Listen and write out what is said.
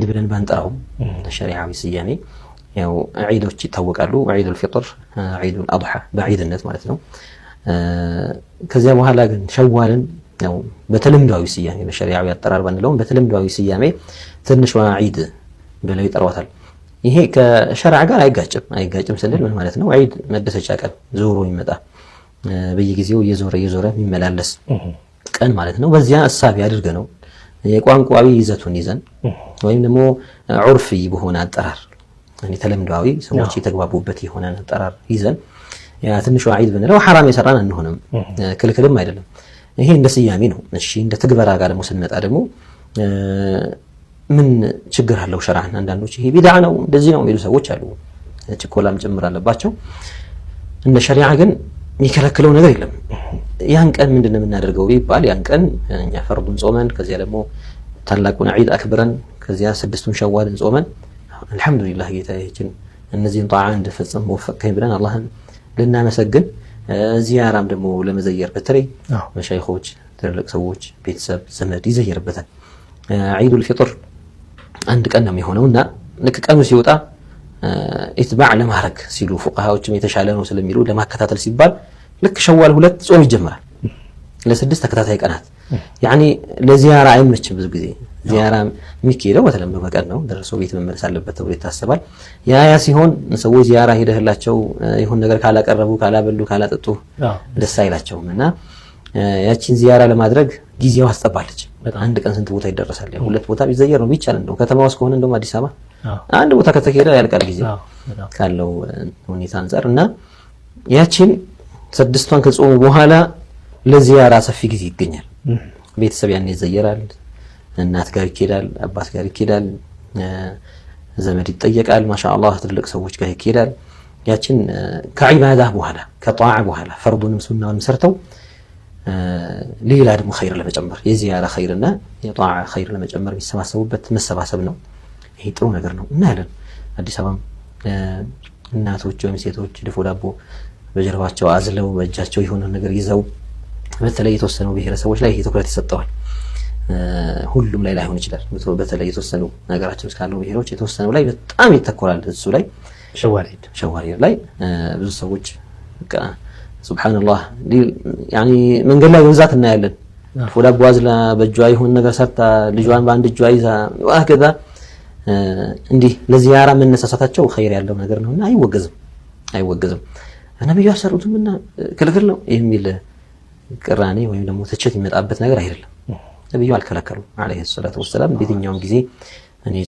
ብለን ባንጠራውም ሸሪዓዊ ስያሜ ያው ዒዶች ይታወቃሉ። ዒዱል ፊጥር፣ ዒዱል አድሓ በዒድነት ማለት ነው። ከዚያ በኋላ ግን ሸዋልን ያው በተለምዷዊ ስያሜ፣ በሸሪዓዊ አጠራር ባንለውም በተለምዷዊ ስያሜ ትንሿ ዒድ ብለው ይጠሯታል። ይሄ ከሸርዓ ጋር አይጋጭም። አይጋጭም ስንል ምን ማለት ነው? ዒድ መደሰቻ ቀን፣ ዞሮ የሚመጣ፣ በየጊዜው እየዞረ እየዞረ የሚመላለስ ቀን ማለት ነው። በዚያ እሳቢ አድርገ ነው የቋንቋዊ ይዘቱን ይዘን ወይም ደግሞ ዑርፊ በሆነ አጠራር፣ ተለምዷዊ ሰዎች የተግባቡበት የሆነ አጠራር ይዘን ያ ትንሿ ዒድ ብንለው ሐራም የሰራን አንሆንም፣ ክልክልም አይደለም። ይሄ እንደ ስያሜ ነው። እሺ፣ እንደ ትግበራ ጋር ደግሞ ስንመጣ ደግሞ ምን ችግር አለው? ሸርዓን አንዳንዶች ይሄ ቢድዓ ነው፣ እንደዚህ ነው የሚሉ ሰዎች አሉ። ችኮላም ጭምር አለባቸው። እንደ ሸሪዓ ግን የሚከለክለው ነገር የለም። ያን ቀን ምንድን ነው የምናደርገው ቢባል፣ ያን ቀን እኛ ፈርዱን ጾመን፣ ከዚያ ደግሞ ታላቁን ዒድ አክብረን፣ ከዚያ ስድስቱን ሸዋልን ጾመን፣ አልሐምዱሊላህ ጌታችን እነዚህን ጣዓ እንድፈጽም ወፈቅከኝ ብለን አላህን ልናመሰግን፣ ዚያራም ደግሞ ለመዘየር፣ በተለይ መሻይኾች፣ ትልልቅ ሰዎች፣ ቤተሰብ፣ ዘመድ ይዘየርበታል። ዒዱል ፊጥር አንድ ቀን ነው የሚሆነው እና ልክ ቀኑ ሲወጣ ኢትባዕ ለማድረግ ሲሉ ፉቃሃዎችም የተሻለ ነው ስለሚሉ ለማከታተል ሲባል ልክ ሸዋል 2 ጾም ይጀምራል ለ6 ተከታታይ ቀናት። ያኒ ለዚያራ አይመችም። ብዙ ጊዜ ዚያራ የሚካሄደው በተለምዶ በቀን ነው፣ ደርሶ ቤት መመለስ አለበት ተብሎ ይታሰባል። ያ ሲሆን ሰዎች ዚያራ ሄደህላቸው ይሁን ነገር ካላቀረቡ፣ ካላበሉ፣ ካላጠጡ ደስ አይላቸውም እና ያቺን ዚያራ ለማድረግ ጊዜው አስጠባለች። አንድ ቀን ስንት ቦታ ይደረሳል? ሁለት ቦታ ቢዘየር ነው ቢቻል፣ እንደው ከተማ ውስጥ ከሆነ፣ እንደውም አዲስ አበባ አንድ ቦታ ከተካሄደ ያልቃል ጊዜ ካለው ሁኔታ አንፃር። እና ያቺን ስድስቷን ከጾሙ በኋላ ለዚያራ ሰፊ ጊዜ ይገኛል። ቤተሰብ ያን ይዘየራል። እናት ጋር ይኬዳል፣ አባት ጋር ይኬዳል፣ ዘመድ ይጠየቃል። ማሻአላህ ትልቅ ሰዎች ጋር ይኬዳል። ያችን ከዒባዳ በኋላ፣ ከጣዓ በኋላ፣ ፈርዱንም ሱናውንም ሰርተው ሌላ ደግሞ ኸይር ለመጨመር፣ የዚያራ ኸይርና የጣዓ ኸይር ለመጨመር የሚሰባሰቡበት መሰባሰብ ነው። ይሄ ጥሩ ነገር ነው። እናያለን። አዲስ አበባም እናቶች ወይም ሴቶች ድፎ ዳቦ በጀርባቸው አዝለው፣ በእጃቸው የሆነ ነገር ይዘው፣ በተለይ የተወሰኑ ብሔረሰቦች ላይ ይሄ ትኩረት ይሰጠዋል። ሁሉም ላይ ላይሆን ይችላል። በተለይ የተወሰኑ ሀገራችን ውስጥ ካሉ ብሔሮች የተወሰኑ ላይ በጣም ይተኮራል። እሱ ላይ ሸዋል ላይ ብዙ ሰዎች በቃ ሱብሃንአላህ ያኒ መንገድ ላይ በብዛት እናያለን። ድፎ ዳቦ አዝላ፣ በእጇ የሆነ ነገር ሰርታ፣ ልጇን በአንድ እጇ ይዛ ወሀከዛ እንዲህ ለዚያራ መነሳሳታቸው ኸይር ያለው ነገር ነውና አይወገዝም፣ አይወገዝም። ነብዩ አልሰሩትምና ክልክል ነው የሚል ቅራኔ ወይም ደግሞ ትችት የሚመጣበት ነገር አይደለም። ነብዩ አልከለከሉም ዓለይሂ ሰላቱ ወሰላም። በየትኛውም ጊዜ